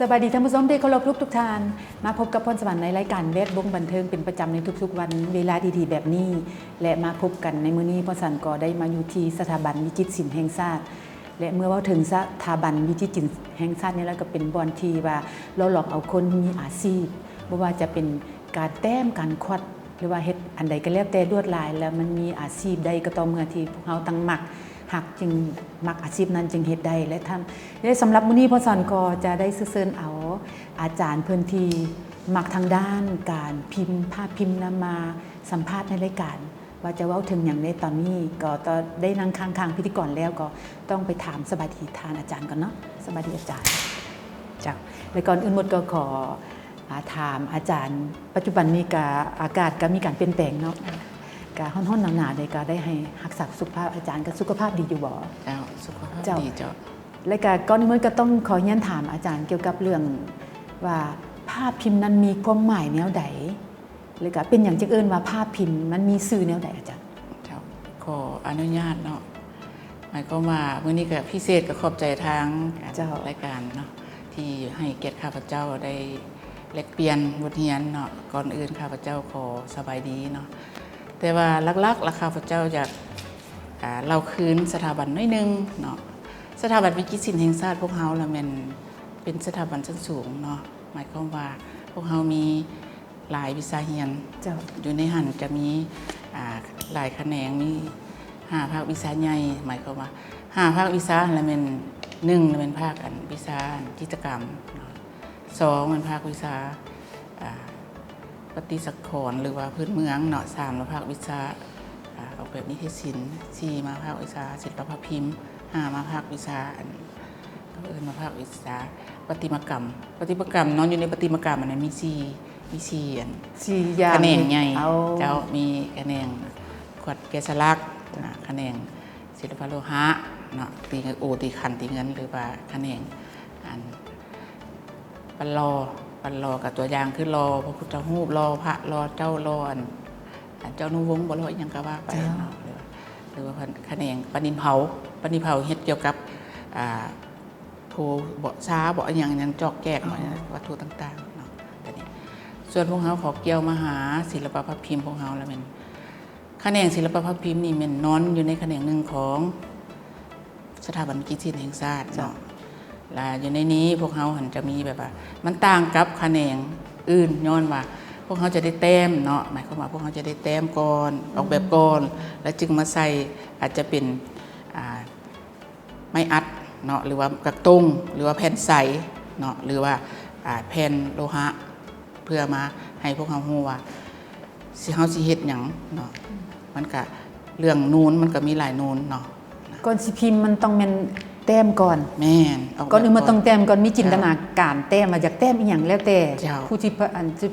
ສະບາຍດີທ່ານຜູ້ຊົມທີ່ເຄົາລົບທຸກໆທ່ານ. ມາພົບກັບພອນສະຫວັນໃນລາຍການແວດວົງບັນເທີງເປັນປະຈຳໃນທຸກໆວັນເວລາດີໆແບບນີ້ ແລະ ມາພົບກັນໃນມື້ນີ້ ພອນສະຫວັນກໍໄດ້ມາຢູ່ທີ່ສະຖາບັນວິຈິດສິນແຫ່ງຊາດ ແລະ ເມື່ອເວົ້າເຖິງສະຖາບັນວິຈິດສິນແຫ່ງຊາດນີ້ແລ້ວ ກໍເປັນບ່ອນທີ່ວ່າຫຼໍ່ຫຼອມເອົາຄົນມີອາຊີບ ບໍ່ວ່າຈະເປັນການແຕ້ມ ການຂວັດ ຫຼືວ່າເຮັດອັນໃດກໍແລ້ວແຕ່ລວດລາຍ ແລ້ວມັນມີອາຊີບໄດ້ກໍຕໍ່ເມື່ອທີ່ພວກເຮົາຕັ້ງມັກຮັກ ຈຶ່ງມັກອາຊີບນັ້ນຈຶ່ງເຮັດໄດ້ ແລະ ທ່ານ ແລະ ສຳລັບມື້ນີ້ພອນສະຫວັນກໍຈະໄດ້ເຊີນເອົາອາຈານເພິ່ນທີ່ມັກທາງດ້ານການພິມ ພາບພິມນຳມາສຳພາດໃນລາຍການ ວ່າຈະເວົ້າເຖິງຫຍັງໃນຕອນນີ້ ກໍຕ້ອງໄດ້ນັ່ງຂ້າງໆພິທີກອນແລ້ວ ກໍຕ້ອງໄປຖາມສະບາຍດີທ່ານອາຈານກ່ອນເນາະ. ສະບາຍດີອາຈານ. ເຈົ້າ ແລະ ກ່ອນອື່ນໝົດກໍຂໍ ອາ ຖາມອາຈານ ປັດຈຸບັນນີ້ກະອາກາດກະມີການປ່ຽນແປງເນາະ ກະຮ້ອນໆໜາວໆເດ ກະໄດ້ໃຫ້ຮັກສາສຸຂະພາບ ອາຈານກະສຸຂະພາບດີຢູ່ບໍ່? ເຈົ້າ ສຸຂະພາບ ເຈົ້າ ດີເຈົ້າ. ແລະ ກະກ່ອນອື່ນໝົດກໍຕ້ອງຂໍຮຽນຖາມອາຈານກ່ຽວກັບເລື່ອງວ່າ ພາບພິມນັ້ນມີຄວາມໝາຍແນວໃດ? ແລ້ວກະເປັນຫຍັງຈຶ່ງເອີ້ນວ່າພາບພິມ? ມັນມີຊື່ແນວໃດອາຈານ? ເຈົ້າ ຂໍອະນຸຍາດເນາະ ໝາຍຄວາມວ່າມື້ນີ້ກະພິເສດ ກະຂອບໃຈທາງ ເຈົ້າ ລາຍການເນາະ ທີ່ໃຫ້ກຽດຂ້າພະເຈົ້າໄດ້ແລກປ່ຽນບົດຮຽນເນາະ. ກ່ອນອື່ນຂ້າພະເຈົ້າຂໍສະບາຍດີເນາະ ແຕ່ວ່າຫຼັກໆລະຂ້າພະເຈົ້າຢາກ ອາ ເລົ່າຄືນສະຖາບັນໜ້ອຍໜຶ່ງເນາະ. ສະຖາບັນວິຈິດສິນແຫ່ງຊາດພວກເຮົາລະແມ່ນເປັນສະຖາບັນຊັ້ນສູງເນາະ ໝາຍຄວາມວ່າພວກເຮົາມີ ຫຼາຍວິຊາຮຽນ ເຈົ້າ ຢູ່ໃນຫັ້ນຈະມີ ອາ ຫຼາຍຂະແໜງ ມີຫ້າພາກວິຊາໃຫຍ່ ໝາຍຄວາມວ່າຫ້າພາກວິຊາຫັ້ນລະແມ່ນ ໜຶ່ງລະແມ່ນພາກອັນວິຊາອັນຈິດຕະກຳເນາະ ສອງແມ່ນພາກວິຊາ ອາ ປະຕິສັງຂອນ ຫຼືວ່າພື້ນເມືອງເນາະ ສາມລະພາກວິຊາ ອາ ອອກແບບນິເທດສິນ ສີ່ມາພາກວິຊາສິລະປະພາບພິມ ຫ້າມາພາກວິຊາອັນ ເຂົາເອີ້ນວ່າພາກວິຊາປະຕິມາກຳ ປະຕິມາກຳເນາະ ຢູ່ໃນປະຕິມາກຳອັນນັ້ນມີສີ່ ມີສີ່ອັນ ສີ່ຢ່າງ ຂະແໜງໃຫຍ່ ເຈົ້າ ມີຂະແໜງຂວັດແກະສະຫຼັກ ຂະແໜງສິລະປະໂລຫະເນາະ ຕີໂອ ຕີຄັນ ຕີເງິນ ຫຼືວ່າຂະແໜງອັນປັນຫຼໍ່ ປັນຫຼໍ່ ກະຕົວຢ່າງຄືຫຼໍ່ພະພຸດທະຮູບ ຫຼໍ່ພະ ຫຼໍ່ເຈົ້າ ຫຼໍ່ອັນ ອັນເຈົ້ານຸວົງບໍ ຫຼືວ່າອີ່ຫຍັງກະວ່າໄປເນາະ ຫຼືວ່າ ຫຼືວ່າຂະແໜງປະນິນເຜົາ ປະນິນເຜົາເຮັດກ່ຽວກັບ ອາ ໂທເບາະຊາເບາະ ອີ່ຫຍັງ ຫຍັງຈອກແຈກເນາະ ເອີ ວັດຖຸຕ່າງໆເນາະ. ຕອນນີ້ສ່ວນພວກເຮົາເຂົ້າກ່ຽວມາຫາສິລະປະພາບພິມ ພວກເຮົາລະແມ່ນ ຂະແໜງສິລະປະພາບພິມນີ້ແມ່ນນອນຢູ່ໃນຂະແໜງໜຶ່ງຂອງສະຖາບັນວິຈິດສິນແຫ່ງຊາດເນາະ ເຈົ້າ ລະຢູ່ໃນນີ້ພວກເຮົາຫັ້ນຈະມີແບບວ່າ ມັນຕ່າງກັບຂະແໜງອື່ນ ຍ້ອນວ່າພວກເຮົາຈະໄດ້ແຕ້ມເນາະ ໝາຍຄວາມວ່າພວກເຮົາຈະໄດ້ແຕ້ມກ່ອນ ອອກແບບກ່ອນ ລະຈຶ່ງມາໃສ່ ອາດຈະເປັນ ອາ ໄມ້ອັດເນາະ ຫຼືວ່າກະຕົງ ຫຼືວ່າແຜ່ນໃສເນາະ ຫຼືວ່າ ອາ ແຜ່ນໂລຫະ ເພື່ອມາໃຫ້ພວກເຮົາຮູ້ວ່າ ຊິ ເຮົາຊິເຮັດຫຍັງເນາະ ມັນກະ ເລື່ອງນູນມັນກະມີຫຼາຍນູນເນາະ. ກ່ອນຊິພິມມັນຕ້ອງແມ່ນແຕ້ມກ່ອນ. ແມ່ນ ອອກແບບກ່ອນ ກ່ອນອື່ນມັນຕ້ອງແຕ້ມກ່ອນ ມີຈິນຕະນາການແຕ້ມວ່າຢາກແຕ້ມອີ່ຫຍັງ ແລ້ວແຕ່ ເຈົ້າ ຜູ້ທີ່ ອັນ ຈະ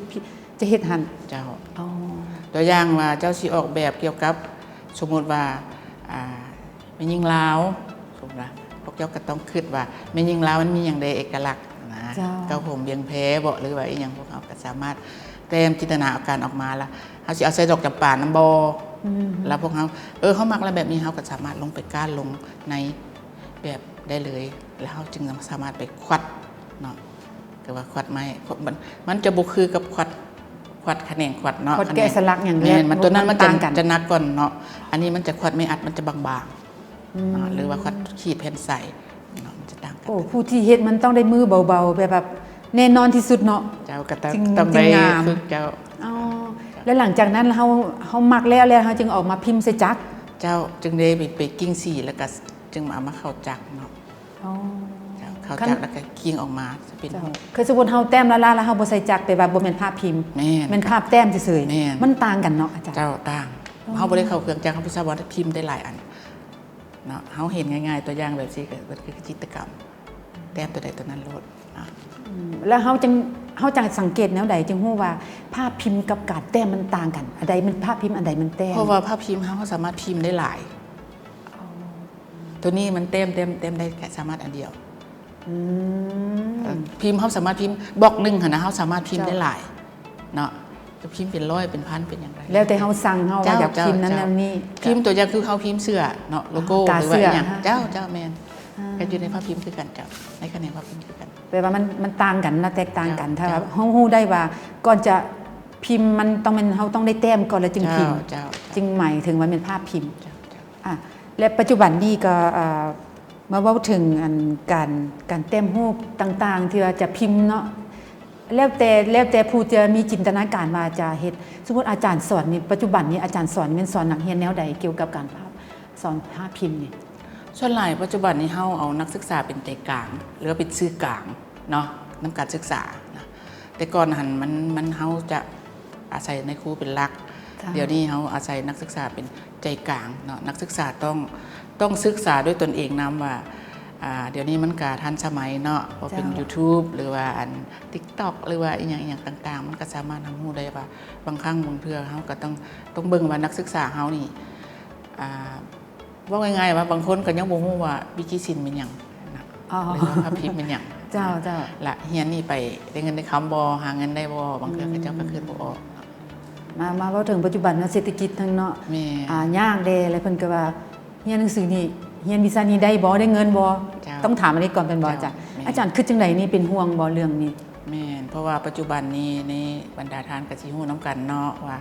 ຈະເຮັດຫັ້ນ. ເຈົ້າ ອໍ ຕົວຢ່າງວ່າເຈົ້າຊິອອກແບບກ່ຽວກັບ ສົມມຸດວ່າ ອາ ແມ່ຍິງລາວ ສົມມຸດວ່າ ພວກເຈົ້າກະຕ້ອງຄຶດວ່າແມ່ຍິງລາວມັນມີຫຍັງແດ່ເອກະລັກນະ ເຈົ້າ ເກົ້າຫົມວຽງແພບໍ ຫຼືວ່າອີ່ຫຍັງ ພວກເຮົາກະສາມາດແຕ້ມຈິນຕະນາການອອກມາລະ ເຮົາຊິເອົາໃສ່ດອກຈຳປານຳບໍ ອືມ ລະພວກເຮົາ ເອີ ເຮົາມັກລະແບບນີ້ ເຮົາກະສາມາດລົງໄປການລົງໃນແບບໄດ້ເລີຍ ລະເຮົາຈຶ່ງສາມາດໄປຂວັດເນາະ ຄືວ່າຂວັດໄມ້ ມັນ ມັນຈະບໍ່ຄືກັບຂວັດ ຂວັດຂະແໜງຂວັດເນາະ ຂວັດແກະສະຫຼັກຫຍັງ ແມ່ນ ມັນ ໂຕນັ້ນມັນຈະ ຈະໜັກກ່ອນເນາະ ອັນນີ້ມັນຈະຂວັດໄມ້ອັດ ມັນຈະບາງໆ ອືມ ເນາະ ຫຼືວ່າຂວັດຂີດແຜ່ນໃສເນາະ ມັນຈະຕ່າງກັນ. ໂອ້ ຜູ້ທີ່ເຮັດມັນຕ້ອງໄດ້ມືເບົາໆ ແບບ ແບບແນ່ນອນທີ່ສຸດເນາະ. ເຈົ້າ ກະຕ້ອງ ຕ້ອງໄດ້ຝຶກ ເຈົ້າ. ອໍ ແລ້ວຫຼັງຈາກນັ້ນເຮົາ ເຮົາມັກແລ້ວ ແລ້ວເຮົາຈຶ່ງເອົາມາພິມໃສ່ຈັກ. ເຈົ້າ ຈຶ່ງໄດ້ໄປ ໄປກິ້ງສີ ແລ້ວກະຈຶ່ງເອົາມາເຂົ້າຈັກເນາະ. ອໍ ເຈົ້າ ເຂົ້າຈັກ ລະກະກິ້ງອອກມາຈະເປັນຮູບ. ຄືສົມມຸດເຮົາແຕ້ມລະລະ ລະເຮົາບໍ່ໃສ່ຈັກ ແປວ່າບໍ່ແມ່ນພາບພິມ. ແມ່ນ ແມ່ນພາບແຕ້ມຊື່ໆ. ແມ່ນ ມັນຕ່າງກັນເນາະອາຈານ. ເຈົ້າ ຕ່າງ. ອໍ ເຮົາບໍ່ໄດ້ເຂົ້າເຄື່ອງຈັກ ເຮົາບໍ່ສາມາດພິມໄດ້ຫຼາຍອັນເນາະ ເຮົາເຫັນງ່າຍໆ ຕົວຢ່າງແບບຊີ້ ກະຄືຈິດຕະກຳ ແຕ້ມໂຕໃດໂຕນັ້ນໂລດເນາະ. ອືມ ແລ້ວເຮົາຈຶ່ງ ເຮົາຈະສັງເກດແນວໃດຈຶ່ງຮູ້ວ່າພາບພິມກັບການແຕ້ມມັນຕ່າງກັນ? ອັນໃດມັນພາບພິມ ອັນໃດມັນແຕ້ມ? ເພາະວ່າພາບພິມເຮົາ ເຮົາສາມາດພິມໄດ້ຫຼາຍ. ອໍ ໂຕນີ້ມັນແຕ້ມ ແຕ້ມ ແຕ້ມໄດ້ແຄ່ສາມາດອັນດຽວ. ອືມ ເອີ ພິມ ເຮົາສາມາດພິມບລັອກໜຶ່ງຫັ້ນນະ ເຮົາສາມາດພິມໄດ້ຫຼາຍເນາະ ຈະພິມເປັນຮ້ອຍເປັນພັນເປັນຫຍັງໄດ້ ແລ້ວແຕ່ເຮົາສັ່ງ ເຮົາວ່າຢາກພິມນັ້ນນັ້ນນີ້. ພິມ ຕົວຢ່າງຄືເຮົາພິມເສື້ອເນາະ ໂລໂກ້ ຫຼືວ່າອີ່ຫຍັງ. ເຈົ້າ ເຈົ້າ ແມ່ນ ກະຢູ່ໃນພາບພິມຄືກັນເຈົ້າ ໃນຂະແໜງພາບພິມຄືກັນ. ແປວ່າມັນ ມັນຕ່າງກັນເນາະ ແຕກຕ່າງກັນ. ເຈົ້າ ຖ້າວ່າ ເຈົ້າ ເຮົາຮູ້ໄດ້ວ່າກ່ອນຈະພິມ ມັນຕ້ອງແມ່ນ ເຮົາຕ້ອງໄດ້ແຕ້ມກ່ອນ ແລ້ວຈຶ່ງພິມ ເຈົ້າ ເຈົ້າ ຈຶ່ງໝາຍເຖິງວ່າແມ່ນພາບພິມ. ເຈົ້າ ເຈົ້າ ອ່າ ແລະ ປັດຈຸບັນນີ້ກໍ ເອີ ມາເວົ້າເຖິງອັນການ ການແຕ້ມຮູບຕ່າງໆ ທີ່ວ່າຈະພິມເນາະ ແລ້ວແຕ່ ແລ້ວແຕ່ຜູ້ຈະມີຈິນຕະນາການວ່າຈະເຮັດ. ສົມມຸດອາຈານສອນນີ້ ປັດຈຸບັນນີ້ອາຈານສອນແມ່ນສອນນັກຮຽນແນວໃດ ກ່ຽວກັບການພາບ ສອນພາບພິມນີ້? ສ່ວນຫຼາຍປັດຈຸບັນນີ້ເຮົາເອົານັກສຶກສາເປັນໃຈກາງ ຫຼືວ່າເປັນສື່ກາງເນາະ ນຳການສຶກສານະ. ແຕ່ກ່ອນຫັ້ນມັນ ມັນ ເຮົາຈະອາໄສນາຍຄູເປັນຫຼັກ. ເຈົ້າ ດຽວນີ້ເຮົາອາໄສນັກສຶກສາເປັນໃຈກາງເນາະ. ນັກສຶກສາຕ້ອງ ຕ້ອງສຶກສາດ້ວຍຕົນເອງນຳວ່າ ອ່າ ດຽວນີ້ມັນກະທັນສະໄໝເນາະ ເພາະເປັນ ເຈົ້າ YouTube ຫຼືວ່າອັນ TikTok ຫຼືວ່າອີ່ຫຍັງ ອີ່ຫຍັງຕ່າງໆ ມັນກະສາມາດຮັບຮູ້ໄດ້ວ່າ ບາງຄັ້ງບາງເທື່ອເຮົາກະຕ້ອງ ຕ້ອງເບິ່ງວ່ານັກສຶກສາເຮົານີ້ ອ່າ ເວົ້າງ່າຍໆວ່າບາງຄົນກໍຍັງບໍ່ຮູ້ວ່າວິກິຊິນແມ່ນຫຍັງນະ ອໍ ຫຼືວ່າພາບພິມແມ່ນຫຍັງ. ເຈົ້າ ເຈົ້າ ລະຮຽນນີ້ໄປໄດ້ເງິນໄດ້ຄຳບໍ່ ຫາເງິນໄດ້ບໍ່ ບາງເທື່ອ ອືມ ເຂົາເຈົ້າກໍຄິດບໍ່ອອກ. ມາ ມາເວົ້າເຖິງປັດຈຸບັນເນາະ ເສດຖະກິດທັງເນາະ ແມ່ນ ອ່າ ຍາກແດ່ ແລ້ວເພິ່ນກໍວ່າຮຽນໜັງສືນີ້ ຮຽນວິຊານີ້ໄດ້ບໍ່ ໄດ້ເງິນບໍ່? ເຈົ້າ ຕ້ອງຖາມອັນນີ້ກ່ອນແມ່ນບໍ່ ເຈົ້າ ອາຈານ? ແມ່ນ ອາຈານຄິດຈັ່ງໃດນີ້ ເປັນຫ່ວງບໍ່ເລື່ອງນີ້? ແມ່ນ ເພາະວ່າປັດຈຸບັນນີ້ ໃນບັນດາທ່ານກໍຊິຮູ້ນຳກັນເນາະວ່າ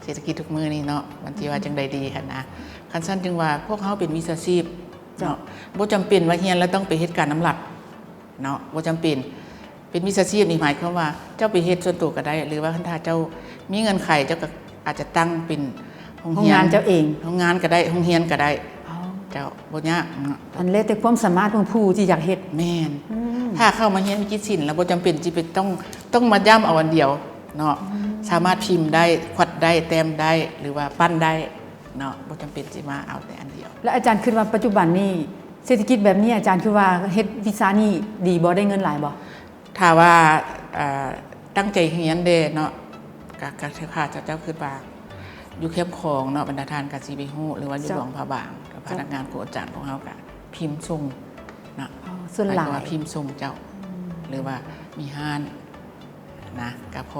ເສດຖະກິດທຸກມື້ນີ້ເນາະ ມັນຊິວ່າ ອືມ ຈັ່ງໃດດີຫັ້ນນະ. ຄັນຊັ້ນຈຶ່ງວ່າພວກເຮົາເປັນວິຊາຊີບ ເຈົ້າ ເນາະ ບໍ່ຈຳເປັນວ່າຮຽນແລ້ວຕ້ອງໄປເຮັດການນຳລັດເນາະ ບໍ່ຈຳເປັນ. ເປັນວິຊາຊີບນີ້ໝາຍຄວາມວ່າເຈົ້າໄປເຮັດສ່ວນໂຕກໍໄດ້ ຫຼືວ່າຄັນຖ້າເຈົ້າມີເງື່ອນໄຂ ເຈົ້າກໍອາດຈະຕັ້ງເປັນໂຮງຮຽນ ໂຮງງານເຈົ້າເອງ ໂຮງງານກໍໄດ້ ໂຮງຮຽນກໍໄດ້. ອໍ ເຈົ້າ ບໍ່ຍາກເນາະ ອັນແລ້ວແຕ່ຄວາມສາມາດຂອງຜູ້ທີ່ຢາກເຮັດ. ແມ່ນ ອືມ ຖ້າເຂົ້າມາຮຽນວິຈິດສິນແລ້ວບໍ່ຈຳເປັນຊິໄປຕ້ອງ ຕ້ອງມາຢ້ຳເອົາອັນດຽວເນາະ ອືມ ສາມາດພິມໄດ້ ຂວັດໄດ້ ແຕ້ມໄດ້ ຫຼືວ່າປັ້ນໄດ້ເນາະ ບໍ່ຈຳເປັນຊິມາເອົາແຕ່ອັນດຽວ. ແລ້ວອາຈານຄິດວ່າປັດຈຸບັນນີ້ ເສດຖະກິດແບບນີ້ ອາຈານຄິດວ່າເຮັດວິຊານີ້ດີບໍ່ ໄດ້ເງິນຫຼາຍບໍ່? ຖ້າວ່າ ເອີ ຕັ້ງໃຈຮຽນເດ້ເນາະ ກະ ກະ ຖ້າເຈົ້າຄິດວ່າຢູ່ແຄມຂອງເນາະ ບັນດາທ່ານກະຊິໄປຮູ້ ຫຼືວ່າຢູ່ ເຈົ້າ ຫຼວງພະບາງ ເຈົ້າ ພະນັກງານຄູອາຈານຂອງເຮົາກະພິມສົ່ງເນາະ. ອໍ ສ່ວນຫຼາຍ ໝາຍຄວາມວ່າພິມສົ່ງເຈົ້າ ອືມ ຫຼືວ່າມີຮ້ານນະ ກະພໍ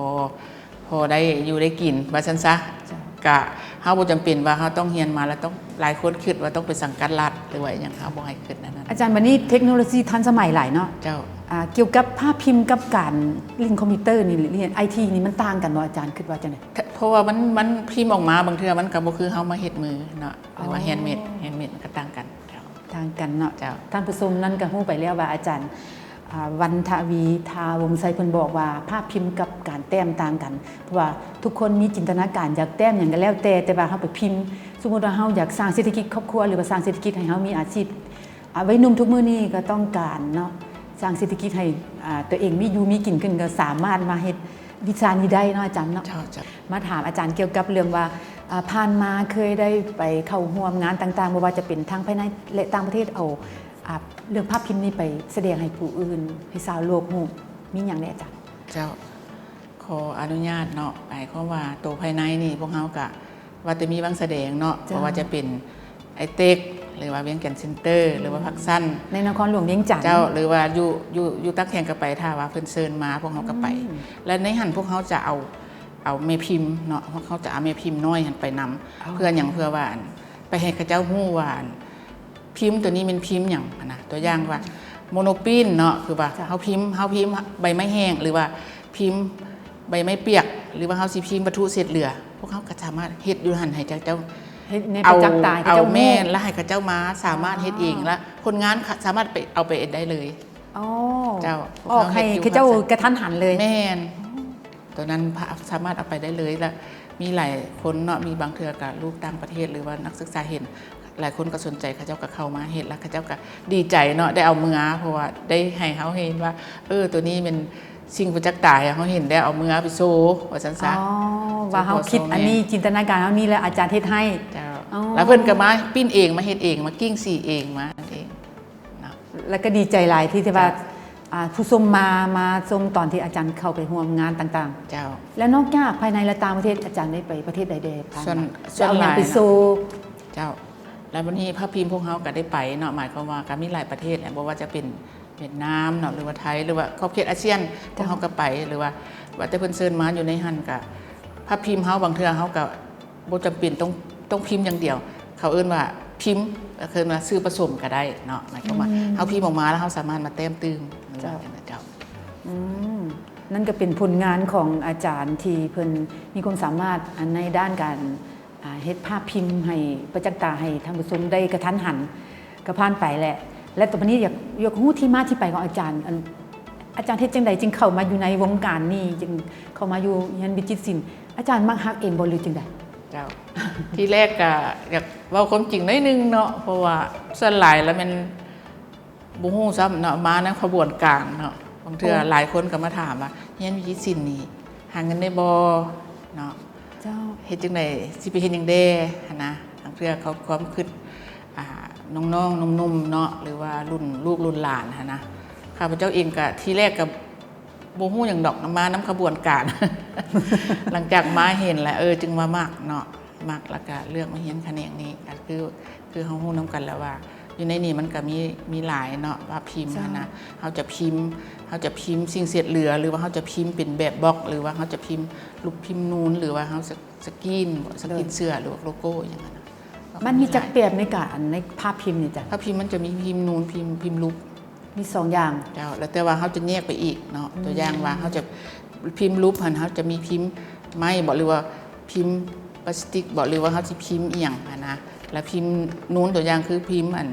ພໍໄດ້ຢູ່ໄດ້ກິນວ່າຊັ້ນຊະ. ເຈົ້າ ກະເຮົາບໍ່ຈຳເປັນວ່າເຮົາຕ້ອງຮຽນມາແລ້ວຕ້ອງ ຫຼາຍຄົນຄິດວ່າຕ້ອງໄປສັງກັດລັດ ຫຼືວ່າອີ່ຫຍັງ ເຮົາບໍ່ໃຫ້ຄິດແນວນັ້ນ. ອາຈານ ບັດນີ້ເທັກໂນໂລຊີທັນສະໄໝຫຼາຍເນາະ. ເຈົ້າ ອ່າ ກ່ຽວກັບພາບພິມກັບການຫຼິ້ນຄອມພິວເຕີນີ້ ຫຼື ໄອທີນີ້ ມັນຕ່າງກັນບໍ່ ອາຈານຄິດວ່າຈັ່ງໃດ? ເພາະວ່າມັນ ມັນພິມອອກມາບາງເທື່ອມັນກໍບໍ່ຄືເຮົາມາເຮັດມືເນາະ ຫຼືວ່າ ອໍ ແຮນເມດ ແຮນເມດມັນກໍຕ່າງກັນ. ເຈົ້າ ຕ່າງກັນເນາະ. ເຈົ້າ ທ່ານຜູ້ຊົມນັ້ນກໍຮູ້ໄປແລ້ວວ່າອາຈານ ອ່າ ວັນທະວີ ທາວົງໄຊ ເພິ່ນບອກວ່າພາບພິມກັບການແຕ້ມຕ່າງກັນ ເພາະວ່າທຸກຄົນມີຈິນຕະນາການຢາກແຕ້ມຫຍັງກໍແລ້ວແຕ່ ແຕ່ວ່າເຮົາໄປພິມ ສົມມຸດວ່າເຮົາຢາກສ້າງເສດຖະກິດຄອບຄົວ ຫຼືວ່າສ້າງເສດຖະກິດໃຫ້ເຮົາມີອາຊີບ ອ່າ ໄວໜຸ່ມທຸກມື້ນີ້ກໍຕ້ອງການເນາະ ສ້າງເສດຖະກິດໃຫ້ ອ່າ ຕົວເອງມີຢູ່ມີກິນຂຶ້ນ ກໍສາມາດມາເຮັດວິຊານີ້ໄດ້ເນາະ ອາຈານເນາະ. ເຈົ້າ ເຈົ້າ ມາຖາມອາຈານກ່ຽວກັບເລື່ອງວ່າ ອ່າ ຜ່ານມາເຄີຍໄດ້ໄປເຂົ້າຮ່ວມງານຕ່າງໆ ບໍ່ວ່າຈະເປັນທັງພາຍໃນ ແລະ ຕ່າງປະເທດ ເອົາ ອ່າ ເລື່ອງພາບພິມນີ້ໄປສະແດງໃຫ້ຜູ້ອື່ນ ໃຫ້ຊາວໂລກຮູ້ ມີຫຍັງແດ່ອາຈານ? ເຈົ້າ ຂໍອະນຸຍາດເນາະ ໝາຍຄວາມວ່າໂຕພາຍໃນນີ້ພວກເຮົາກະ ວ່າແຕ່ມີວາງສະແດງເນາະ ເຈົ້າ ບໍ່ວ່າຈະເປັນໄອເຕັກ ຫຼືວ່າວຽງຈັນເຊັນເຕີ ຫຼືວ່າພາກຊັນ ໃນນະຄອນຫຼວງວຽງຈັນ ເຈົ້າ ຫຼືວ່າຢູ່ ຢູ່ ຢູ່ຕ່າງແຂວງກໍໄປ ຖ້າວ່າເພິ່ນເຊີນມາ ພວກເຮົາກໍໄປ ອືມ ແລະ ໃນຫັ້ນພວກເຮົາຈະເອົາ ເອົາແມ່ພິມເນາະ ພວກເຮົາຈະເອົາແມ່ພິມນ້ອຍຫັ້ນໄປນຳ ອໍ ເພື່ອຫຍັງ? ເພື່ອວ່າ ອັນ ໄປໃຫ້ເຂົາເຈົ້າຮູ້ວ່າ ອັນ ພິມໂຕນີ້ແມ່ນພິມຫຍັງຫັ້ນນະ ຕົວຢ່າງວ່າ ອືມ ໂມໂນປຣີນເນາະ ຄືວ່າ ເຈົ້າ ເຮົາພິມ ເຮົາພິມໃບໄມ້ແຫ້ງ ຫຼືວ່າພິມໃບໄມ້ປຽກ ຫຼືວ່າເຮົາຊິພິມວັດຖຸເສດເຫຼືອ ພວກເຮົາກໍສາມາດເຮັດຢູ່ຫັ້ນ ໃຫ້ເຂົາເຈົ້າ ເຮັດໃນປະຈັກຕາ ໃຫ້ເຂົາເຈົ້າຮູ້ ແມ່ນ ແລ້ວໃຫ້ເຂົາເຈົ້າມາສາມາດເຮັດເອງ ອໍ ແລ້ວຜົນງານ ຂະ ສາມາດໄປ ເອົາໄປເຮັດໄດ້ເລີຍ. ອໍ ເຈົ້າ ອອກໃຫ້ເຂົາເຈົ້າກະທັນຫັນເລີຍ. ແມ່ນ ໂຕນັ້ນ ພະ ສາມາດເອົາໄປໄດ້ເລີຍ ແລະ ມີຫຼາຍຄົນເນາະ ມີບາງເທື່ອກະລູກຕ່າງປະເທດ ຫຼືວ່ານັກສຶກສາເຫັນ ຫຼາຍຄົນກໍສົນໃຈ ເຂົາເຈົ້າກໍເຂົ້າມາເຮັດ ແລ້ວເຂົາເຈົ້າກໍດີໃຈເນາະ ໄດ້ເອົາເມືອ ເພາະວ່າໄດ້ໃຫ້ເຮົາເຫັນວ່າ ເອີ ໂຕນີ້ແມ່ນສິ່ງປະຈັກຕາ ໃຫ້ເຮົາເຫັນ ໄດ້ເອົາເມືອໄປໂຊວ່າຊັ້ນຊະ. ອໍ ວ່າເຮົາຄິດອັນນີ້ ຈິນຕະນາການເຮົານີ້ ແລ້ວອາຈານເຮັດໃຫ້. ເຈົ້າ ອໍ ແລ້ວເພິ່ນກໍມາປີ້ນເອງ ມາເຮັດເອງ ມາກິ້ງສີເອງ ມາເຮັດເອງ. ເນາະ ແລ້ວກໍດີໃຈຫຼາຍທີ່ ທີ່ວ່າ ເຈົ້າ ອ່າ ຜູ້ຊົມມາ ມາຊົມຕອນທີ່ອາຈານເຂົ້າໄປຮ່ວມງານຕ່າງໆ. ເຈົ້າ ແລ້ວນອກຈາກພາຍໃນ ແລະ ຕ່າງປະເທດ ອາຈານໄດ້ໄປປະເທດໃດແດ່ຜ່ານມາ ສ່ວນຫຼາຍ ໄດ້ເອົາຫຍັງໄປໂຊ? ເຈົ້າ ແລ້ວບັດນີ້ພາບພິມພວກເຮົາກໍໄດ້ໄປເນາະ ໝາຍຄວາມວ່າກໍມີຫຼາຍປະເທດແຫຼະ ບໍ່ວ່າຈະເປັນຫວຽດນາມເນາະ ຫຼືວ່າໄທ ຫຼືວ່າຂອບເຂດອາຊຽນ ພວກເຮົາກໍໄປ ຫຼືວ່າ ວ່າແຕ່ເພິ່ນເຊີນມາຢູ່ໃນຫັ້ນ ກໍພາບພິມເຮົາ ບາງເທື່ອເຮົາກໍ ບໍ່ຈຳເປັນຕ້ອງ ຕ້ອງພິມຢ່າງດຽວ ເຂົາເອີ້ນວ່າພິມ ເອີ້ນວ່າສື່ປະສົມກໍໄດ້ເນາະ ໝາຍຄວາມວ່າ ອືມ ເຮົາພິມອອກມາແລ້ວເຮົາສາມາດມາແຕ້ມຕື່ມ. ເຈົ້າ ເຈົ້າ ອືມ ນັ້ນກໍເປັນຜົນງານຂອງອາຈານທີ່ເພິ່ນມີຄວາມສາມາດ ອັນ ໃນດ້ານການ ອ່າ ເຮັດພາບພິມໃຫ້ປະຈັກຕາໃຫ້ທ່ານຜູ້ຊົມໄດ້ກະທັນຫັນ ກໍຜ່ານໄປແຫຼະ. ແລະ ຕໍ່ໄປນີ້ຢາກ ຢາກຮູ້ທີ່ມາທີ່ໄປຂອງອາຈານ ອັນ ອາຈານເຮັດຈັ່ງໃດຈຶ່ງເຂົ້າມາຢູ່ໃນວົງການນີ້ ຈຶ່ງເຂົ້າມາຢູ່ຮຽນວິຈິດສິນ? ອາຈານມັກຮັກເອງບໍ່ ຫຼືຈັ່ງໃດ? ເຈົ້າ ທີແລກກະຢາກເວົ້າຄວາມຈິງໜ້ອຍໜຶ່ງເນາະ ເພາະວ່າສ່ວນຫຼາຍລະແມ່ນ ບໍ່ຮູ້ຊ້ຳເນາະ ມານຳຂະບວນການເນາະ. ບາງເທື່ອ ໂອ້ ຫຼາຍຄົນກໍມາຖາມວ່າ ຮຽນວິຈິດສິນນີ້ຫາເງິນໄດ້ບໍ່ເນາະ? ເຈົ້າ ເຮັດຈັ່ງໃດ ຊິໄປເຮັດຫຍັງແດ່ຫັ້ນນະ. ບາງເທື່ອເຂົາ ຄວາມຄິດ ອ່າ ນ້ອງໆ ໜຸ່ມໆ ເນາະ ຫຼືວ່າລຸ້ນລູກລຸ້ນຫຼານຫັ້ນນະ. ຂ້າພະເຈົ້າເອງກໍ ທີແລກກໍ ບໍ່ຮູ້ຫຍັງດອກ ມານຳຂະບວນການ ຫຼັງຈາກມາເຫັນແລ້ວ ເອີ ຈຶ່ງວ່າມັກເນາະ ມັກ ແລ້ວກະເລືອກມາຮຽນຂະແໜງນີ້ ກໍຄື ຄືເຮົາຮູ້ນຳກັນແລ້ວວ່າ ຢູ່ໃນນີ້ມັນກະມີ ມີຫຼາຍເນາະ ພາບພິມ ເຈົ້າ ຫັ້ນນະ. ເຮົາຈະພິມ ເຮົາຈະພິມສິ່ງເສດເຫຼືອ ຫຼືວ່າເຮົາຈະພິມເປັນແບບບລັອກ ຫຼືວ່າເຮົາຈະພິມຮູບພິມນູນ ຫຼືວ່າເຮົາສະ ສະກຣີນ ສະກຣີນ ໂດຍ ເສື້ອ ຫຼືວ່າໂລໂກ້ ອີ່ຫຍັງຫັ້ນນະ. ມັນມີຈັກແບບໃນການ ໃນພາບພິມນີ້ ອາຈານ? ພາບພິມມັນຈະມີພິມນູນ ພິມ ພິມຮູບ ມີສອງຢ່າງ. ເຈົ້າ ແລ້ວແຕ່ວ່າເຮົາຈະແຍກໄປອີກເນາະ. ອືມ ຕົວຢ່າງວ່າເຮົາຈະພິມຮູບຫັ້ນ ເຮົາຈະມີພິມໄມ້ບໍ ຫຼືວ່າພິມປລາສຕິກບໍ ຫຼືວ່າເຮົາຊິພິມອີ່ຫຍັງຫັ້ນນະ. ແລ້ວພິມນູນ ຕົວຢ່າງຄືພິມ ອັນ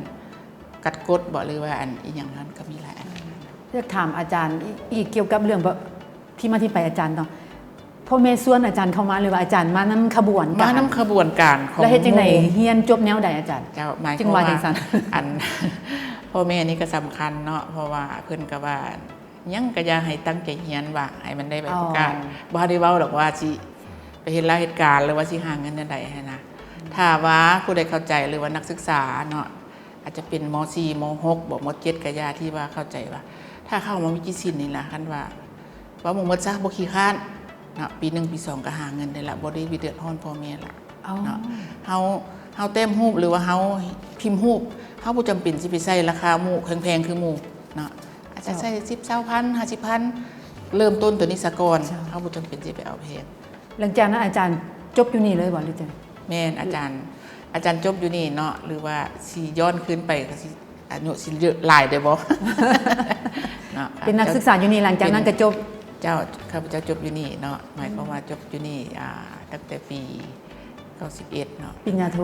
ກັດກົດບໍ ຫຼືວ່າ ອັນ ອີ່ຫຍັງຫັ້ນ ກໍມີຫຼາຍອັນ. ອືມ ຢາກຖາມອາຈານອີກ ອີກກ່ຽວກັບເລື່ອງ ທີ່ມາທີ່ໄປອາຈານເນາະ. ພໍ່ແມ່ຊວນອາຈານເຂົ້າມາ ຫຼືວ່າອາຈານມານຳຂະບວນການ? ມານຳຂະບວນການຂອງ ແລ້ວເຮັດຈັ່ງໃດ ໝູ່ ຮຽນຈົບແນວໃດອາຈານ? ເຈົ້າ ໝາຍຄວາມວ່າ ຈຶ່ງວ່າຈັ່ງຊັ້ນ? ອັນ ພໍ່ແມ່ນີ້ກໍສຳຄັນເນາະ ເພາະວ່າເພິ່ນກໍວ່າ ຫຍັງກໍຢ່າໃຫ້ຕັ້ງໃຈຮຽນ ວ່າໃຫ້ມັນໄດ້ໃບປະກາດ. ອໍ ບໍ່ໄດ້ເວົ້າດອກວ່າຊິໄປເຮັດລາວເຮັດການ ຫຼືວ່າຊິຫາເງິນແນວໃດຫັ້ນນະ. ຖ້າວ່າຜູ້ໃດເຂົ້າໃຈ ຫຼືວ່ານັກສຶກສາເນາະ ອາດຈະເປັນ ມໍສີ່ ມໍຫົກບໍ ມໍເຈັດ ກະຢ່າ ທີ່ວ່າເຂົ້າໃຈວ່າ ຖ້າເຂົ້າມາວິຈິດສິນນີ້ລະ ຄັນວ່າ ເວົ້າໝົດໆ ຊະ ບໍ່ຂີ້ຄ້ານເນາະ ປີໜຶ່ງປີສອງກໍຫາເງິນໄດ້ລະ ບໍ່ໄດ້ເດືອດຮ້ອນພໍ່ແມ່ລະ ອໍ ເນາະ. ເຮົາ ເຮົາແຕ້ມຮູບ ຫຼືວ່າເຮົາພິມຮູບ ເຮົາບໍ່ຈຳເປັນຊິໄປໃສ່ລາຄາໝູ່ ແພງໆ ຄືໝູ່ເນາະ ອາດຈະໃສ່ ເຈົ້າ ສິບ ຊາວພັນ ຫ້າສິບພັນ ເລີ່ມຕົ້ນໂຕນີ້ສາກ່ອນ ເຈົ້າ ເຮົາບໍ່ຈຳເປັນຊິໄປເອົາແພງ. ຫຼັງຈາກນັ້ນອາຈານຈົບຢູ່ນີ້ເລີຍບໍ່ ຫຼືຈັ່ງໃດ? ແມ່ນ ອາຈານ ອາຈານຈົບຢູ່ນີ້ເນາະ ຫຼືວ່າຊິຍ້ອນຄືນໄປກໍຊິ ອາຍຸຊິເຍອະຫຼາຍເດ້ບໍ່ ເນາະ. ເປັນນັກສຶກສາຢູ່ນີ້ ຫຼັງຈາກນັ້ນກໍຈົບ? ເຈົ້າ ຂ້າພະເຈົ້າຈົບຢູ່ນີ້ເນາະ ໝາຍຄວາມວ່າ ອືມ ຈົບຢູ່ນີ້ ອ່າ ຕັ້ງແຕ່ປີເກົ້າສິບເອັດເນາະ ປະລິນຍາໂທ.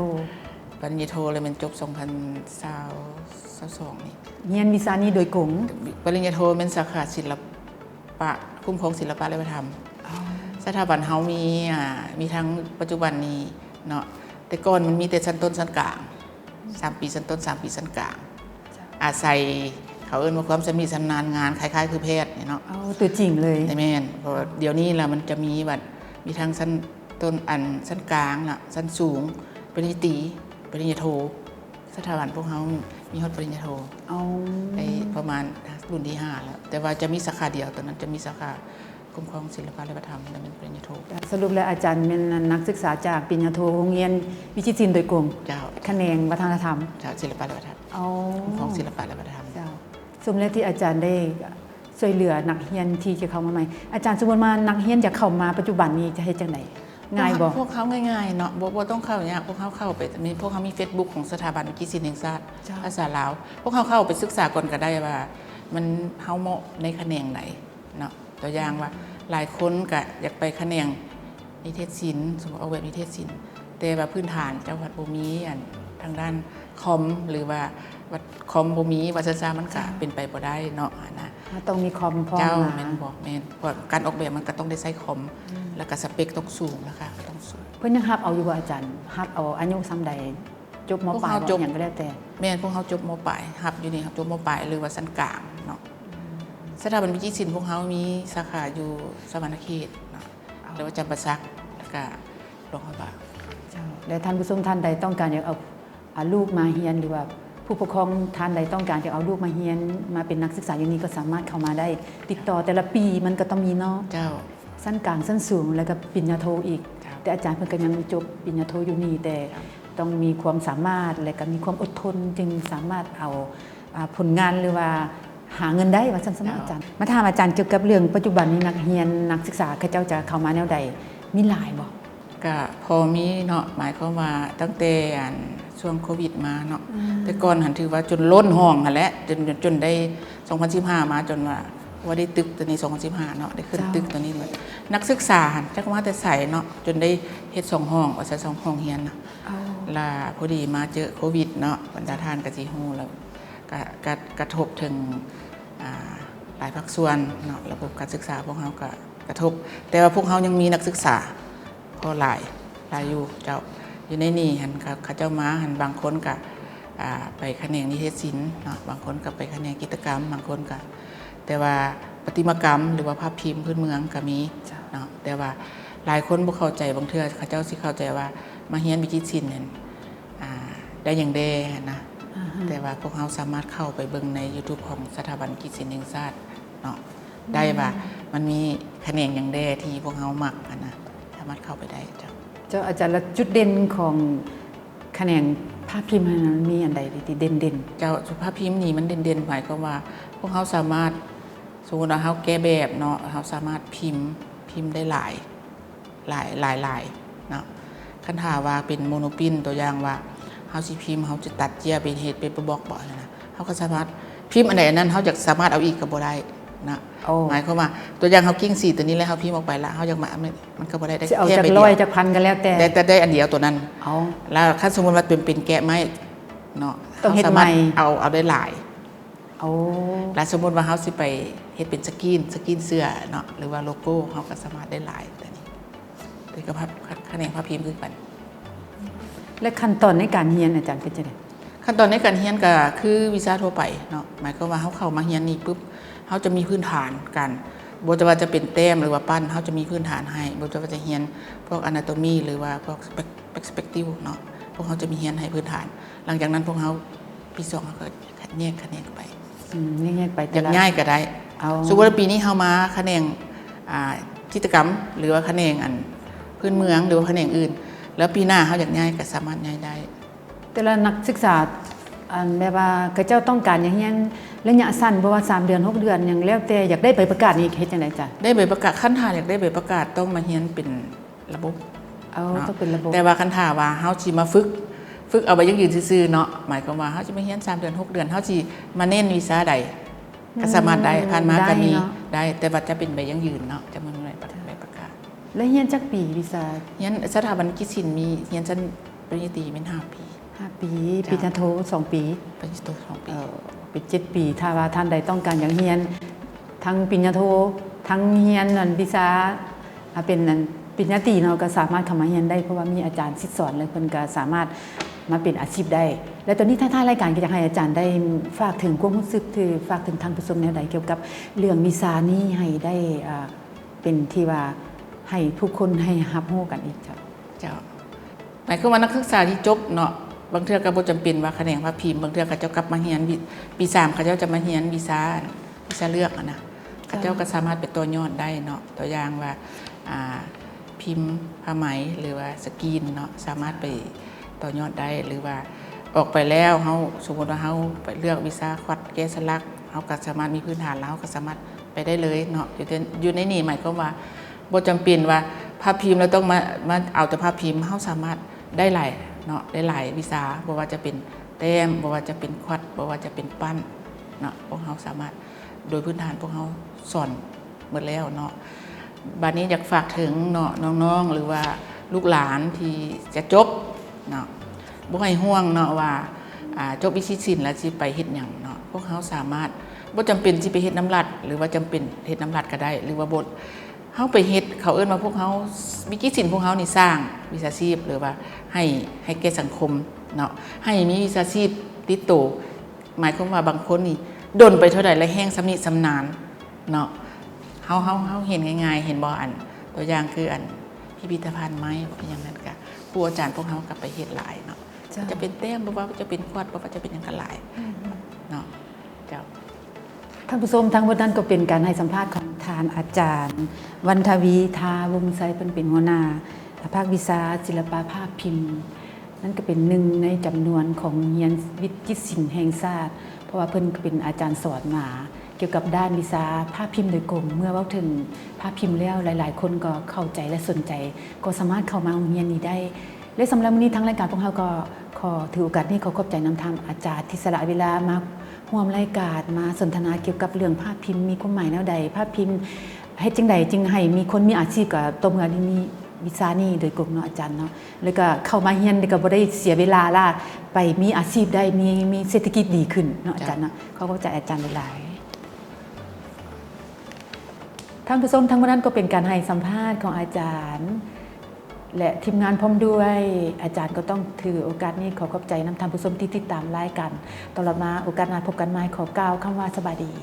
ປະລິນຍາໂທລະແມ່ນຈົບສອງພັນຊາວ ຊາວສອງນີ້. ຮຽນວິຊານີ້ໂດຍກົງ? ປະລິນຍາໂທແມ່ນສາຂາສິລະ ປະ ຄຸ້ມຄອງສິລະປະ ແລະ ວັດທະນະທຳ. ອໍ ສະຖາບັນເຮົາມີ ອ່າ ມີທັງປັດຈຸບັນນີ້ເນາະ ແຕ່ກ່ອນມັນມີແຕ່ຊັ້ນຕົ້ນ ຊັ້ນກາງ ສາມປີຊັ້ນຕົ້ນ ສາມປີຊັ້ນກາງ. ເຈົ້າ ອາໄສ ເຂົາເອີ້ນວ່າຄວາມຊຳນິຊຳນານງານ ຄ້າຍໆ ຄືແພດນີ້ເນາະ. ອໍ ຕົວຈິງເລີຍ. ແມ່ນ ເພາະວ່າດຽວນີ້ລະມັນຈະມີບັດ ມີທັງຊັ້ນຕົ້ນ ອັນ ຊັ້ນກາງລະ ຊັ້ນສູງ ປະລິນຍາຕີ ປະລິນຍາໂທ. ສະຖາບັນພວກເຮົາມີຮອດປະລິນຍາໂທ. ອໍ ໄດ້ປະມານລຸ້ນທີຫ້າແລ້ວ ແຕ່ວ່າຈະມີສາຂາດຽວ ຕອນນັ້ນຈະມີສາຂາຄຸ້ມຄອງສິລະປະ ແລະ ວັດທະນະທຳ ແລະ ແມ່ນປະລິນຍາໂທ. ສະຫຼຸບແລ້ວອາຈານແມ່ນນັກສຶກສາຈາກປະລິນຍາໂທໂຮງຮຽນວິຈິດສິນໂດຍກົງ? ເຈົ້າ. ຂະແໜງວັດທະນະທຳ? ເຈົ້າ ສິລະປະ ແລະ ວັດທະນະທຳ. ອໍ ຄຸ້ມຄອງສິລະປະ ແລະ ວັດທະນະທຳ. ເຈົ້າ. ສົມແລ້ວທີ່ອາຈານໄດ້ຊ່ວຍເຫຼືອນັກຮຽນທີ່ຈະເຂົ້າມາໃໝ່. ອາຈານ ສົມມຸດວ່ານັກຮຽນຢາກເຂົ້າມາປັດຈຸບັນນີ້ຈະເຮັດຈັ່ງໃດ? ງ່າຍບໍ່? ພວກເຮົາ ພວກເຮົາງ່າຍໆເນາະ ບໍ່ ບໍ່ຕ້ອງເຂົ້າຍາກ. ພວກເຮົາເຂົ້າໄປ ມີ ພວກເຮົາມີເຟສບຸກຂອງສະຖາບັນວິກິດສິນແຫ່ງຊາດ ເຈົ້າ ພາສາລາວ. ພວກເຮົາເຂົ້າໄປສຶກສາກ່ອນກໍໄດ້ວ່າ ມັນ ເຮົາເໝາະໃນຂະແໜງໃດເນາະ. ຕົວຢ່າງວ່າ ຫຼາຍຄົນກໍຢາກໄປຂະແໜງນິເທດສິນ ສົມມຸດອອກແບບນິເທດສິນ ແຕ່ວ່າພື້ນຖານເຈົ້າພັດບໍ່ມີ ອັນ ທາງດ້ານຄອມ ຫຼືວ່າ ວ່າຄອມບໍ່ມີ ວ່າຊັ້ນຊະ ມັນກະ ເຈົ້າ ເປັນໄປບໍ່ໄດ້ເນາະ ຫັ້ນນະ. ເຮົາຕ້ອງມີຄອມພ້ອມ ເຈົ້າ ມາ. ແມ່ນບໍ່? ແມ່ນ ເພາະການອອກແບບມັນກະຕ້ອງໄດ້ໃຊ້ຄອມ ອືມ ແລ້ວກະສະເປັກຕ້ອງສູງ ລາຄາກໍຕ້ອງສູງ. ເພິ່ນຍັງຮັບເອົາຢູ່ບໍ່ອາຈານ? ຮັບເອົາອາຍຸສ່ຳໃດ? ຈົບ ມ.ປາຍ ບໍ່ ອີ່ຫຍັງກໍແລ້ວແຕ່? ແມ່ນ ພວກເຮົາຈົບ ມ.ປາຍ ຮັບຢູ່ນີ້ ຮັບຈົບ ມ.ປາຍ ຫຼືວ່າຊັ້ນກາງເນາະ. ອືມ ສະຖາບັນວິກິດສິນພວກເຮົາມີສາຂາຢູ່ສະຫວັນນະເຂດເນາະ ອໍ ຫຼືວ່າຈຳປາສັກ ແລ້ວກະຫຼວງພະບາງ. ເຈົ້າ ແລະ ທ່ານຜູ້ຊົມທ່ານໃດຕ້ອງການຢາກເອົາ ອາ ລູກມາຮຽນ ຫຼືວ່າຜູ້ປົກຄອງທ່ານໃດຕ້ອງການຈະເອົາລູກມາຮຽນ ມາເປັນນັກສຶກສາຢູ່ນີ້ ກໍສາມາດເຂົ້າມາໄດ້ ຕິດຕໍ່ແຕ່ລະປີມັນກໍຕ້ອງມີເນາະ. ເຈົ້າ. ຊັ້ນກາງ ຊັ້ນສູງ ແລ້ວກໍປະລິນຍາໂທອີກ. ເຈົ້າ. ແຕ່ອາຈານເພິ່ນກໍຍັງຈົບປະລິນຍາໂທຢູ່ນີ້ ແຕ່ ເຈົ້າ ຕ້ອງມີຄວາມສາມາດ ແລະກໍມີຄວາມອົດທົນ ຈຶ່ງສາມາດເອົາ ອາ ຜົນງານ ຫຼືວ່າຫາເງິນໄດ້ ວ່າຊັ້ນຊະເນາະ ເຈົ້າ ອາຈານ. ມາຖາມອາຈານກ່ຽວກັບເລື່ອງປັດຈຸບັນນີ້ ນັກຮຽນ ນັກສຶກສາເຂົາເຈົ້າຈະເຂົ້າມາແນວໃດ? ມີຫຼາຍບໍ່? ກະພໍມີເນາະ ໝາຍຄວາມວ່າຕັ້ງແຕ່ ອັນ ຊ່ວງໂຄວິດມາເນາະ. ອືມ ແຕ່ກ່ອນຫັ້ນຖືວ່າຈົນລົ້ນຫ້ອງຫັ້ນແຫຼະ ຈົນ ຈົນ ຈົນໄດ້ ສອງພັນສິບຫ້າມາ ຈົນວ່າ ວ່າໄດ້ຕຶກໂຕນີ້ ສອງພັນສິບຫ້າເນາະ ໄດ້ຂຶ້ນ ເຈົ້າ ຕຶກໂຕນີ້ ນັກສຶກສາຫັ້ນຈັກມາແຕ່ໃສເນາະ ຈົນໄດ້ເຮັດສອງຫ້ອງ ວ່າຊັ້ນ ສອງຫ້ອງຮຽນນະ. ອໍ ລະພໍດີມາເຈີໂຄວິດເນາະ ບັນດາທ່ານກໍຊິຮູ້ແລ້ວ ກະ ກະ ກະທົບເຖິງ ອ່າ ຫຼາຍພາກສ່ວນເນາະ ລະບົບການສຶກສາພວກເຮົາກໍກະທົບ ແຕ່ວ່າພວກເຮົາຍັງມີນັກສຶກສາພໍຫຼາຍ ຫຼາຍຢູ່ເຈົ້າ. ຢູ່ໃນນີ້ຫັ້ນ ເຂົາ ເຂົາເຈົ້າມາຫັ້ນ ບາງຄົນກໍ ອ່າ ໄປຂະແໜງນິເທດສິນເນາະ ບາງຄົນກໍໄປຂະແໜງຈິດຕະກຳ ບາງຄົນກໍ ແຕ່ວ່າປະຕິມາກຳ ຫຼືວ່າພາບພິມພື້ນເມືອງກໍມີ ເຈົ້າ ເນາະ ແຕ່ວ່າຫຼາຍຄົນບໍ່ເຂົ້າໃຈ ບາງເທື່ອເຂົາເຈົ້າຊິເຂົ້າໃຈວ່າມາຮຽນວິຈິດສິນນັ້ນ ອ່າ ໄດ້ຫຍັງແດ່ຫັ້ນນະ ອ່າຮະ ແຕ່ວ່າພວກເຮົາສາມາດເຂົ້າໄປເບິ່ງໃນຢູທູບຂອງສະຖາບັນວິຈິດສິນແຫ່ງຊາດເນາະ ອືມ ໄດ້ວ່າມັນມີຂະແໜງຫຍັງແດ່ທີ່ພວກເຮົາມັກຫັ້ນນະ ສາມາດເຂົ້າໄປໄດ້ເຈົ້າ. ເຈົ້າ ອາຈານ ລະຈຸດເດັ່ນຂອງຂະແໜງພາບພິມຫັ້ນ ມັນມີອັນໃດທີ່ເດັ່ນໆ? ເຈົ້າ ພາບພິມນີ້ມັນເດັ່ນໆ ໝາຍຄວາມວ່າພວກເຮົາສາມາດ ສົມມຸດວ່າເຮົາແກະແບບເນາະ ເຮົາສາມາດພິມ ພິມໄດ້ຫຼາຍ ຫຼາຍ ຫຼາຍ ຫຼາຍເນາະ. ຄັນຖ້າວ່າເປັນໂມໂນປຣິ້ນ ຕົວຢ່າງວ່າເຮົາຊິພິມ ເຮົາຈະຕັດເຈ້ຍໄປເຮັດເປັນເປັບເປີບັອກບໍ ຫັ້ນນະ ເຮົາກໍສາມາດພິມອັນໃດອັນນັ້ນ ເຮົາຢາກສາມາດເອົາອີກກໍບໍ່ໄດ້ນະ. ໂອ້ ໝາຍຄວາມວ່າ ຕົວຢ່າງເຮົາກິ້ງສີຕົວນີ້ແລ້ວ ເຮົາພິມອອກໄປລະ ເຮົາຢາກມາ ມັນກໍບໍ່ໄດ້ ຊິເອົາຈັກຮ້ອຍຈັກພັນກໍແລ້ວແຕ່ ແຕ່ ແຕ່ໄດ້ອັນດຽວຕົວນັ້ນ. ເອົາ ລະຄັນສົມມຸດວ່າເປັນ ເປັນແກະໄມ້ເນາະ ຕ້ອງເຮັດໃໝ່ ເຮົາສາມາດເອົາ ເອົາໄດ້ຫຼາຍ. ໂອ້ ລະສົມມຸດວ່າເຮົາຊິໄປເຮັດເປັນສະກຣີນ ສະກຣີນເສື້ອເນາະ ຫຼືວ່າໂລໂກ້ ເຮົາກໍສາມາດໄດ້ຫຼາຍ ຕົວນີ້ເປັນກະພັບ ຂະແໜງພາບພິມຄືກັນ. ແລະຂັ້ນຕອນໃນການຮຽນ ອາຈານ ເປັນຈັ່ງໃດ? ຂັ້ນຕອນໃນການຮຽນກໍຄືວິຊາທົ່ວໄປເນາະ ໝາຍຄວາມວ່າເຮົາເຂົ້າມາຮຽນນີ້ປຶບ ເຮົາຈະມີພື້ນຖານການ ບໍ່ວ່າຈະເປັນແຕ້ມ ຫຼືວ່າປັ້ນ ເຮົາຈະມີພື້ນຖານໃຫ້ ບໍ່ວ່າຈະຮຽນພວກອານາໂຕມີ ຫຼືວ່າພວກເປັກ ເປັກສະເປັກຕິວເນາະ ພວກເຮົາຈະມີຮຽນໃຫ້ພື້ນຖານ. ຫຼັງຈາກນັ້ນພວກເຮົາ ປີສອງ ເຮົາກໍແຍກຂະແໜງໄປ. ອືມ ແຍກໆໄປ ຢາກຍ້າຍກໍໄດ້. ເອົາ ສົມມຸດວ່າປີນີ້ເຮົາມາຂະແໜງ ອ່າ ຈິດຕະກຳ ຫຼືວ່າຂະແໜງອັນພື້ນເມືອງ ຫຼືວ່າຂະແໜງອື່ນ ແລ້ວປີໜ້າເຮົາຢາກຍ້າຍກໍສາມາດຍ້າຍໄດ້. ແຕ່ລະນັກສຶກສາ ອັນແບບວ່າເຂົາເຈົ້າຕ້ອງການຢາກຮຽນໄລຍະສັ້ນ ບໍ່ວ່າສາມເດືອນ ຫົກເດືອນ ຫຍັງແລ້ວແຕ່ ຢາກໄດ້ໃບປະກາດນີ້ເຮັດຈັ່ງໃດອາຈານ? ໄດ້ໃບປະກາດ ຄັນຖ້າຢາກໄດ້ໃບປະກາດຕ້ອງມາຮຽນເປັນ ລະບົບ. ເອົາ ເນາະ ຕ້ອງເປັນລະບົບ. ແຕ່ວ່າຄັນຖ້າວ່າເຮົາຊິມາຝຶກ ຝຶກເອົາໃບຢັ້ງຢືນຊື່ໆເນາະ ໝາຍຄວາມວ່າເຮົາຊິມາຮຽນສາມເດືອນ ຫົກເດືອນ ເຮົາຊິມາເນັ້ນວິຊາໃດ ອືມ ກໍສາມາດໄດ້ ຜ່ານມາກໍມີ ໄດ້ເນາະ ໄດ້ ແຕ່ວ່າຈະເປັນໃບຢັ້ງຢືນເນາະ ຈະບໍ່ແມ່ນໃບປະ ເຈົ້າ ໃບປະກາດ. ແລ້ວຮຽນຈັກປີ ວິຊາ? ຮຽນສະຖາບັນກິດສິນມີຮຽນຊັ້ນປະລິນຍາຕີແມ່ນຫ້າປີ. ຫ້າປີ. ເຈົ້າ. ປີນຍາໂທສອງປີ. ປະລິນຍາໂທສອງປີ. ເອີ ເປັນເຈັດປີ. ຖ້າວ່າທ່ານໃດຕ້ອງການຢາກຮຽນທັງປະລິນຍາໂທ ທັງຮຽນອັນວິຊາ ອ່າ ເປັນອັນປະລິນຍາຕີເນາະ ກໍສາມາດເຂົ້າມາຮຽນໄດ້ ເພາະວ່າມີອາຈານສິດສອນ ແລະ ເພິ່ນກໍສາມາດມາເປັນອາຊີບໄດ້. ແລະ ຕອນນີ້ທ້າຍໆລາຍການ ກໍຢາກໃຫ້ອາຈານໄດ້ຝາກເຖິງຄວາມຮູ້ສຶກ ທີ່ຝາກເຖິງທ່ານຜູ້ຊົມແນວໃດ ກ່ຽວກັບເລື່ອງວິຊານີ້ ໃຫ້ໄດ້ ອ່າ ເປັນທີ່ວ່າໃຫ້ຜູ້ຄົນໃຫ້ຮັບຮູ້ກັນອີກເຈົ້າ? ເຈົ້າ. ໝາຍຄວາມວ່ານັກສຶກສາທີ່ຈົບເນາະ ບາງເທື່ອກໍບໍ່ຈຳເປັນວ່າຂະແໜງພາບພິມ ບາງເທື່ອເຂົາເຈົ້າກັບມາຮຽນ ປີສາມເຂົາເຈົ້າຈະມາຮຽນວິຊາ ວິຊາເລືອກຫັ້ນນະ ເຈົ້າ ເຂົາເຈົ້າກໍສາມາດໄປຕໍ່ຍອດໄດ້ເນາະ. ຕົວຢ່າງວ່າ ອ່າ ພິມຜ້າໄໝ ຫຼືວ່າສະກຣີນເນາະ ສາມາດໄປຕໍ່ຍອດໄດ້ ຫຼືວ່າອອກໄປແລ້ວ ເຮົາ ສົມມຸດວ່າເຮົາໄປເລືອກວິຊາຄວັດແກະສະຫຼັກ ເຮົາກໍສາມາດມີພື້ນຖານແລ້ວ ເຮົາກໍສາມາດໄປໄດ້ເລີຍເນາະ. ຢູ່ໃນ ຢູ່ໃນນີ້ໝາຍຄວາມວ່າ ບໍ່ຈຳເປັນວ່າພາບພິມແລ້ວຕ້ອງມາ ມາເອົາແຕ່ພາບພິມ ເຮົາສາມາດໄດ້ຫຼາຍເນາະ ໄດ້ຫຼາຍວິຊາ ບໍ່ວ່າຈະເປັນແຕ້ມ ບໍ່ວ່າຈະເປັນຄວັດ ບໍ່ວ່າຈະເປັນປັ້ນເນາະ ພວກເຮົາສາມາດ ໂດຍພື້ນຖານພວກເຮົາສອນໝົດແລ້ວເນາະ. ບາດນີ້ຢາກຝາກເຖິງເນາະ ນ້ອງໆ ຫຼືວ່າລູກຫຼານທີ່ຈະຈົບເນາະ ບໍ່ໃຫ້ຫ່ວງເນາະວ່າ ອ່າ ຈົບວິຊາຊີບແລ້ວຊິໄປເຮັດຫຍັງເນາະ ພວກເຮົາສາມາດ ບໍ່ຈຳເປັນຊິໄປເຮັດນຳລັດ ຫຼືວ່າຈຳເປັນເຮັດນຳລັດກໍໄດ້ ຫຼືວ່າບໍ່ ເຮົາໄປເຮັດ ເຂົາເອີ້ນວ່າພວກເຮົາ ວິຊາຊີບພວກເຮົານີ້ສ້າງວິຊາຊີບ ຫຼືວ່າໃຫ້ ໃຫ້ແກ່ສັງຄົມເນາະ ໃຫ້ມີວິຊາຊີບຕິດໂຕ ໝາຍຄວາມວ່າບາງຄົນນີ້ດົນໄປເທົ່າໃດ ແລະ ແຮ່ງຊຳນິຊຳນານເນາະ ເຮົາ ເຮົາ ເຮົາເຫັນງ່າຍໆ ເຫັນບໍ່ ອັນ ຕົວຢ່າງຄື ອັນ ພິພິທະພັນໄມ້ ອີ່ຫຍັງນັ້ນກະ ຄູອາຈານພວກເຮົາກໍໄປເຮັດຫຼາຍເນາະ ເຈົ້າ ຈະເປັນແຕ້ມ ບໍ່ວ່າຈະເປັນຄວັດ ບໍ່ວ່າຈະເປັນຫຍັງກໍຫຼາຍ ອືມ ເນາະ. ເຈົ້າ. ທ່ານຜູ້ຊົມ ທັງໝົດນັ້ນກໍເປັນການໃຫ້ສຳພາດຂອງທ່ານອາຈານ ວັນທະວີ ທາວົງໄຊ ເພິ່ນເປັນຫົວໜ້າພາກວິຊາສິລະປະພາບພິມ ນັ້ນກໍເປັນໜຶ່ງໃນຈຳນວນຂອງໂຮງຮຽນວິຈິດສິນແຫ່ງຊາດ ເພາະວ່າເພິ່ນກໍເປັນອາຈານສອນມາກ່ຽວກັບດ້ານວິຊາພາບພິມໂດຍກົງ. ເມື່ອເວົ້າເຖິງພາບພິມແລ້ວ ຫຼາຍໆຄົນກໍເຂົ້າໃຈ ແລະ ສົນໃຈ ກໍສາມາດເຂົ້າມາໂຮງຮຽນນີ້ໄດ້. ແລະສຳລັບມື້ນີ້ທາງລາຍການພວກເຮົາກໍຂໍຖືໂອກາດນີ້ຂໍຂອບໃຈນຳທ່ານອາຈານທີ່ສະຫຼະເວລາມາຮ່ວມລາຍການ ມາສົນທະນາກ່ຽວກັບເລື່ອງພາບພິມມີຄວາມໝາຍແນວໃດ, ພາບພິມເຮັດຈັ່ງໃດຈຶ່ງໃຫ້ມີຄົນມີອາຊີບ ກໍຕໍ່ເມື່ອໄດ້ມີວິຊານີ້ໂດຍກົງເນາະອາຈານເນາະ, ແລ້ວກໍເຂົ້າມາຮຽນແລ້ວກໍບໍ່ໄດ້ເສຍເວລາລະ ໄປມີອາຊີບໄດ້ ມີ ມີເສດຖະກິດດີຂຶ້ນເນາະອາຈານເນາະ. ເຈົ້າ ຂໍຂອບໃຈອາຈານຫຼາຍໆ. ທ່ານຜູ້ຊົມ, ທັງໝົດນັ້ນກໍເປັນການໃຫ້ສຳພາດຂອງອາຈານ ແລະ ທີມງານພ້ອມດ້ວຍອາຈານ ກໍຕ້ອງຖືໂອກາດນີ້ຂໍຂອບໃຈນຳທ່ານຜູ້ຊົມທີ່ຕິດຕາມລາຍການຕະຫຼອດມາ. ໂອກາດໜ້າພົບກັນໃໝ່. ຂໍກ່າວຄຳວ່າສະບາຍດີ.